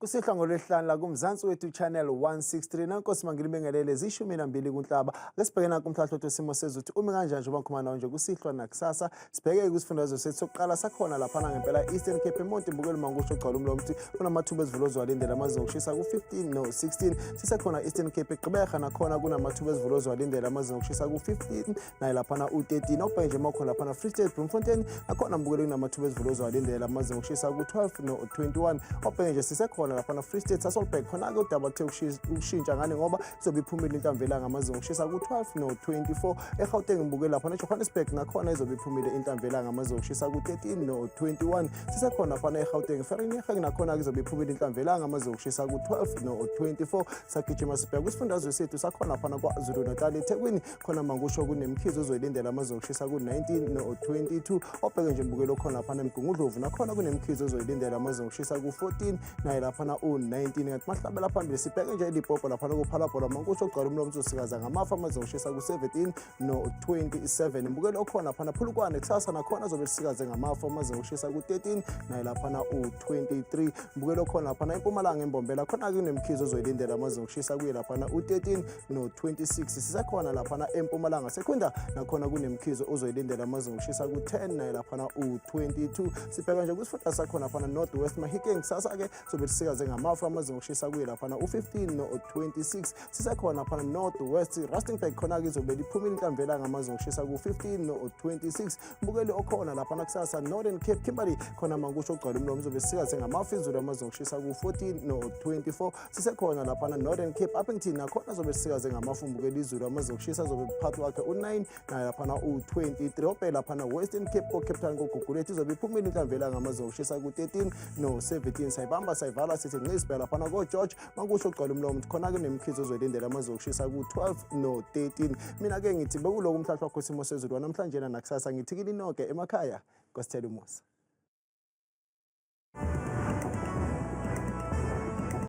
Kusihlwa ngolwesihlanu la kuMzansi Wethu Channel 163. Nankosi mangilibingelele 12 kuNhlaba. Ake sibheke nanku umhlahlo wesimo sezulu umi kanjani njengoba ngikhuluma nawe nje kusihlwa nakusasa. Sibheke kwisifundazwe sethu sokuqala sakhona laphana ngempela Eastern Cape eMonti mbukeli mangisho gcwala umlomo ukuthi kunamathuba ezivula ozwalindela amazinga okushisa ku-15 no-16. Sisekhona Eastern Cape eGqeberha nakhona kunamathuba ezivula ozwalindela amazinga okushisa ku-15 naye laphana u-13. Obheke nje makhona laphana Free State Bloemfontein nakhona mbukeli kunamathuba ezivula ozwalindela amazinga okushisa ku-12 no-21. Obheke nje sisekhona laphana Free State Sasolburg khona-ke udaba kuthe ukushintsha ngane ngoba izobe iphumile inhlamvelanga amazinga okushisa ku-12 no-24. EGauteng ngibukele laphana eJohannesburg nakhona izobe iphumile inhlamvelanga amazinga okushisa ku-13 no-21. Sisekhona laphana eGauteng Vereeniging nakhona izobe iphumile inhlamvelanga amazinga okushisa ku-12 no-24. Sagijima sibheka kwisifundazwe sethu sakhona laphana KwaZulu Natal eThekwini khona mangisho kunemkhizo ozoyilindela amazinga okushisa ku-19 no-22. Obheke nje mbukelo khona laphana eMgungundlovu nakhona kunemkhizo ozoyilindela amazinga okushisa ku-14 naye laphana u-19. Ngathi mahlabela phambili sibheke nje eLimpopo laphana kuPhalaphala mangisho ogcwala umlomo uzosikaza ngamafa amazinga okushisa ku-17 no-27. Mbukelo okhona laphana Phulukwane kusasa nakhona azobe lisikaze ngamafa amazinga okushisa ku-13 naye laphana u-23. Mbukelo okhona laphana eMpumalanga eMbombela khona kunemkhizo ozoyilindela amazinga okushisa kuye laphana u-13 no-26. Sisekhona laphana eMpumalanga Secunda nakhona kunemkhizo ozoyilindela amazinga okushisa ku-10 naye laphana u-22. Sibheka nje kwisifunda sakhona laphana North West Mahikeng kusasa-ke sobe lisikaze ngamafu amazinga okushisa kuye laphana u-15 no-26. Sisekhona laphana North West Rustenburg khona-ke izobe liphumile inhlamvelanga amazinga okushisa ku-15 no-26. Mbukeli okhona laphana kusasa Northern Cape Kimberley khona mangisho ogcwala umlomo izobe sikaze ngamafu izulu amazinga okushisa ku-14 no-24. Sisekhona laphana Northern Cape Upington nakhona azobe sikaze ngamafu mbukeli izulu amazinga okushisa azobe phakathi kwakhe u-9 naye laphana u-23. Obheke laphana Western Cape ko-Cape Town koGugulethu izobe iphumile inhlamvelanga amazinga okushisa ku-13 no-17. Sayibamba sayivala sithi nci sibheka laphana ko-George mangisho ogcwala umlomo ukuthi khona-ke nemkhizo ozoyilindela amazinga okushisa ku-12 no-13. Mina-ke ngithi bekuloku umhlahlo wakho isimo sezulu wanamhlanje nakusasa ngithi kini noke emakhaya kwasithela umusa.